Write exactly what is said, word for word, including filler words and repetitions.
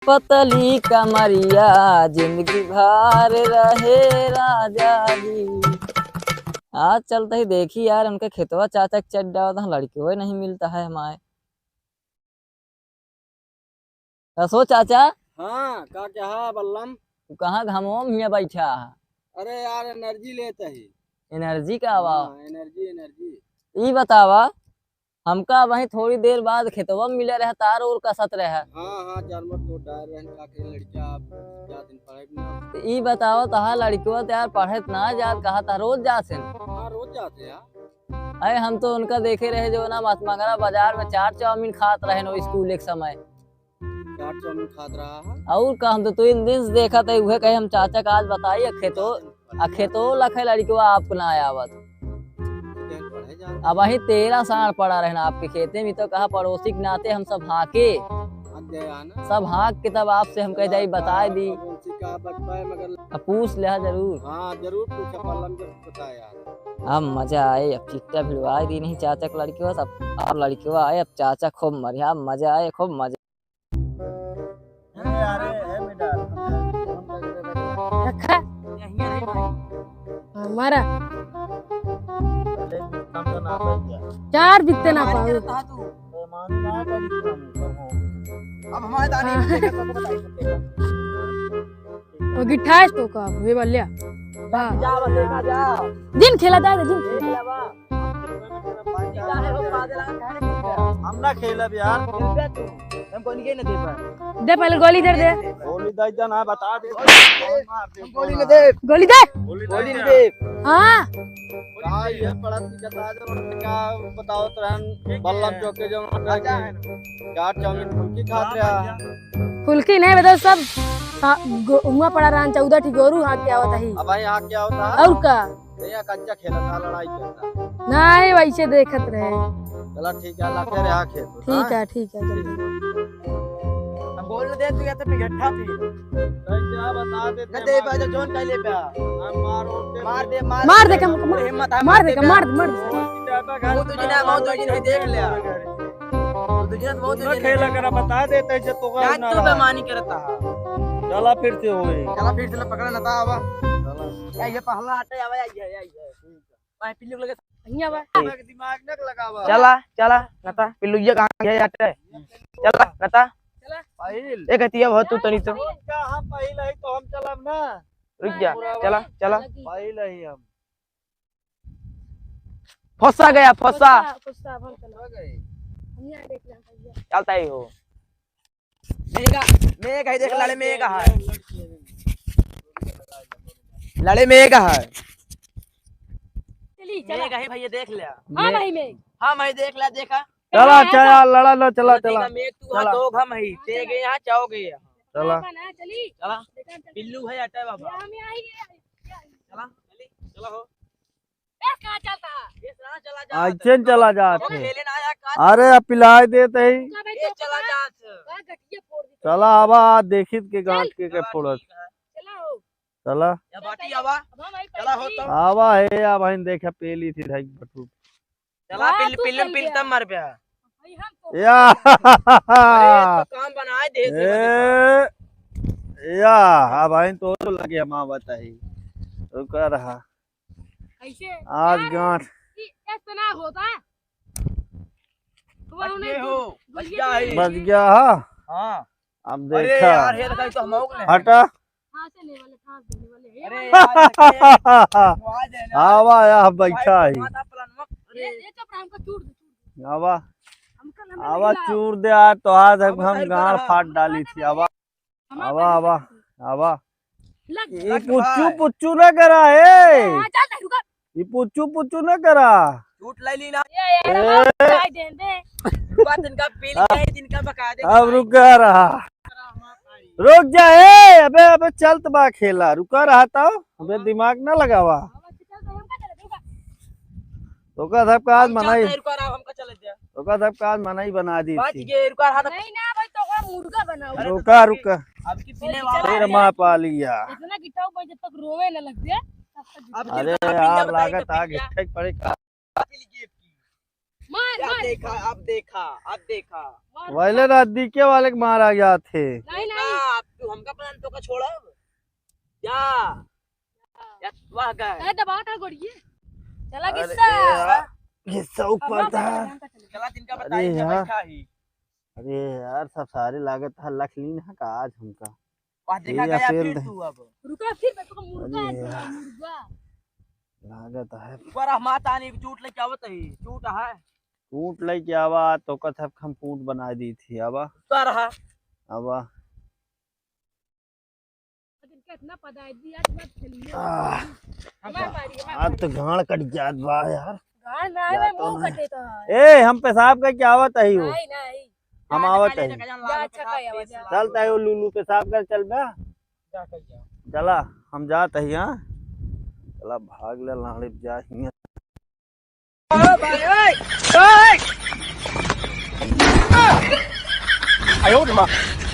पतली कमरिया जिंदगी भर रहे राजा जी। आज चलत ही देखी यार, उनके खेतवा चाचा के चड्डा होता, लड़के हुए नहीं मिलता है हमारे। कसो चाचा? हाँ, का कहा बल्लम? तू कहाँ घामवा में हियाँ बैठा है? अरे यार, एनर्जी लेत ही। एनर्जी का आवा? हाँ, एनर्जी, एनर्जी। ई बतावा, हमका वहीं थोड़ी देर बाद खेतवा में मिले रहे, तार और कसत रहे। हाँ, हाँ, जानवर तो डाल रहे हैं, का करी लड़का, अब जा दिन पढ़े भी ना। तो ई बतावा, तहार लड़कवा तो यार पढ़े त ना जात, कहा था रोज जात हैं। हाँ, रोज जाते यार। अरे, हम तो उनका देखे रहे जो ना मथमंगरा बाजार में चाट चाउमीन खात रहे ना स्कूल एक समय। चाट चाउमीन खात रहा है। और का, हम तो तीन दिन से देखत ही, उहे कहे हम चाचा का आज बताई, आ खेतो, आ खेतो लखे लड़कवा आपको ना आवत। पढ़े जा। अब वही तेरह साल पड़ा रहना आपके खेते में, तो कहा पड़ोसी के नाते हम सब हाँके। हाँक गए हैं ना। सब हाँक के तब आपसे हम कह जाई, बताए दी। पड़ोसी का बतपाए मगर अब पूछ लिया जरूर। हाँ, जरूर पूछा, बल्लम जरूर बताया। अब मजा आए, अब चिट्टा भिड़वाए दी नहीं चाचा के लड़कवा, सब और लड़कवा आए, अब चाचा खूब मरिया, अब मजा आए, खूब मजा। ए, अरे, ए, बेटा, रखा। हाँ, मारा। चार बित्ते ना पाऊ। अब हमारे दानी नहीं देखा, तो बताइए। तो गिट्ठास तो का हुए बल्ल्या। हाँ। जा बल्ले का जा। जिन खेला जाए, जिन खेला। हम ना खेलब यार। हम कोनी के ना दे पाए। दे पहले गोली इधर दे। गोली दे जा ना, बता दे। हम गोली ना दे। गोली दे। गोली ना दे। हाँ। का ये पढ़त लिखत आज का बतावत रहन बल्लम चौके जो चाट चाउमीन फुल्की खात रहा। फुल्की नहीं, मतलब सब सा-, गो-, हुआ पड़ा रहन, चौदह ठी गोरू हाँक के आवत ही। अब भाई हाँक के आवत है। और का? ये कच्चा खेला था, लड़ाई करता। नहीं, वैसे देखत रहे। चला ठीक है, ला फिर यहाँ खेत। ठीक है, ठीक है, जल्दी। हम बोल दे तू या तो पिघट्ठा पी। नहीं, क्या बता देते ना दे हैं, भाई, तो जोन का ले पे आ। हम मार उठ के मार दे, मार मार दे, दे। कम, कम, हिम्मत है, मार मार दे, दे, कम, मार दे, मार दे। वो तो जिना, वो तो जिना देख ले। वो तो जिना, वो तो ना जिना। खेला करा, बता देते हैं, जब तो ना ना तू रहा। बेमानी करता है। चला फिर से होए। चला फिर से ले पकड़ा ना था, आवा। चला। या, ये पहला आटे, आवा, या, या, या, या। भाई, पिल्लू लगे। हियाँ बा। दिमाग, दिमाग न लगावा। चला, चला, नता, पिल्लू ये कहाँ गया यार? चला, नता। चला। पहिल। एक हतिया बहुत तू तनी तो। का हम पहिल है तो हम चलब ना। रुक जा, चला, चला। पहिल है हम। फंसा गया, फंसा। फंसा, फंसा, अपन चला। हो गए। हम यहाँ देख लें भैया। चलता ही हो। मेघा, मेघ है, देख, लड़े मेघ है। लड़े मेघ है। चली, चला। मेघ है भैया, देख ले। हाँ भाई, मेघ। हाँ भाई, देख ले, देखा। चला, चला, लड़ा लो, चला, चला। मेघ तू हाँ, चला। दो घम है, ते गए यहाँ, चाओ गए यहाँ। चला। बाबा ना, चली। चला। पिल्लू है, हटे बाबा। हम यहाँ ही, यहाँ ही। चला, चली, चला हो। ए, कहाँ चलता है? ये सरा चला जा। ऐसे न चला जात है। अरे, अब पिलाए देत ही। ये चला जात है। चला, आवा, आज देखित के गांठ के, के फोड़त। चला हो। चला। या बाटी आवा। चला हो तो। आवा है, या भाई, देखा पेली थी ढाई बटू। चला, पिल, पिल्लम पिलतम मर पे। या। अरे, तो काम बनाए दे से ए, या, अब भाई तो लगे हम आवत ही। रुका रहा। कैसे? आज यार, गांठ। ई ऐसा ना होता। बच गए हो, बच गया है। बच गया, हाँ। हाँ। अब अरे देखा। यार, ये तो कहीं तो हम हो गए। हटा। फांसे लेवल है, फांस देने वाले हैं। अरे यार, ये तो आज है ना। आवा, या बैठा भाई, है। माता प्लान मत। ये, ये चुप रहा, हमको चूड़ दे, चूड़ दे। आवा। हमको लंबा आवा, नहीं चूड़ दे, आज तो आज हम, हम गांड फाड़ डाली थी, आवा। आवा, आवा, आवा। लग। ये पुच्चू, पुच्चू ना करा, ए। हाँ, चल, रुका। ये पुच्चू, पुच्चू ना करा। झूठ लाई ली ना। ए, ए, ए। रुका, तिनका पी ली, तिनका बका दे। अब रुक रहा। रुक जा, ए, अबे, अबे, चलत बा खेला। रुका रहा तो, अबे, दिमाग ना लगावा। ओका सबका आज मनाई। ओका सबका आज मनाई बना दी थी। नहीं ना भाई, तो ओकरा मुर्गा बनाओ। रुका, रुका। अब की पीने वाला तेरे है। माँ पालिया। इतना गिट्टा ऊपर जब तक रोवे न लग जाए, तब तक अरे यार, लागत आग हिट पड़े का। मार, अब मार। देखा, अब देखा, अब देखा। मार। वैले रात दिके वाले के मारा गया थे। नहीं, नहीं। अब तू हमका पता नहीं, तो का छोड़ब? जा। या वाह गए। अरे दबा था गोड़िए। चला अरे गिस्सा। यार, गिस्सा ऊपर था। चला, जिनका अरे बताई, यार। बैठा ही। अरे यार, सब सारे लागत है, लख लीन है का आज हमका? वाह, देखा ये गया अकेल फिर दे। तू अब। रुका, फिर मैं तो मुर्गा अरे है, यार। मुर्गा। लागत है। ऊपर हम माता नहीं, चूट लेके आवत ही, चूट है। चूट लेके आवा, तो कथक हम पूट बना दी थी, आवा। ऊपर है। आवा। लेकिन कितना पदाई दी, आज मत खेलिए। आह। हमार बारी, हमार आज तो बारी। गांड कट जात बा यार। गांड ना है, जातो मुंह ना। कटे तो है। ए, हम पेशाब करके आवत ही हो। नहीं, नहीं। हम जा, आवत जा, ही। जा, जा, अच्छा खाई आवा, जा। चलता है वो लूलू पेशाब कर चल बे। जा, कर जा। चला, हम जात ही, हाँ। चला, भाग ले, लाड़े जा हियां।